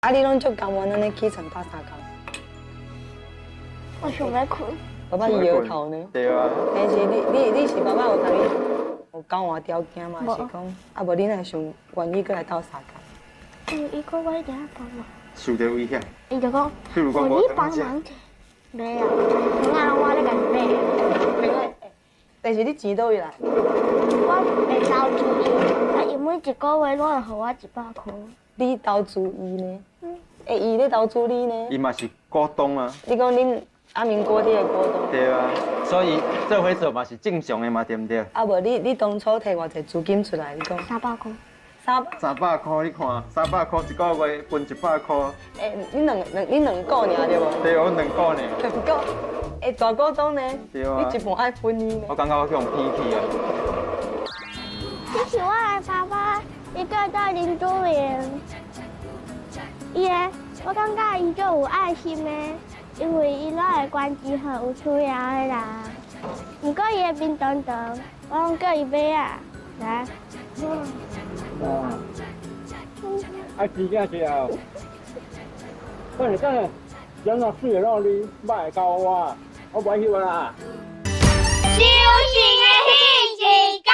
啊，你攏足甘願按呢起床鬥相共？我想欲睏。爸爸是搖頭呢。對啊。但是你是爸爸有共你有交換條件嗎？還是講啊無你若會想願意閣來鬥相共？嗯，伊講我一定愛幫忙。受著危險。伊就講，譬如講你幫忙者，買啊，糖仔攏我咧共伊買。但是你錢佗位來？我會投資伊，啊，伊每一個月攏會予我100箍。你投資伊呢？欸，伊咧投資你呢？伊嘛是股東啊。你講恁阿明鍋貼的股東？對啊，所以做伙做嘛是正常的嘛，對毋對？啊無你當初提偌濟資金出來？你講300箍。三300箍，你看，300箍一個月分100箍。欸，你兩股爾對無？對，我兩股爾。兩股，欸，大股東呢？對啊。你一半愛分伊呢？我感覺我去予騙去啊。這是我的爸爸，伊叫做林祖明。伊的，我感覺伊足有愛心的，因為伊攏會關照予有需要的人。毋過伊的面長長，我攏叫伊馬仔。來。啊，時間時候，等下等下，人若水會落你，捌會交我，我袂翕啦。修行的彼一工。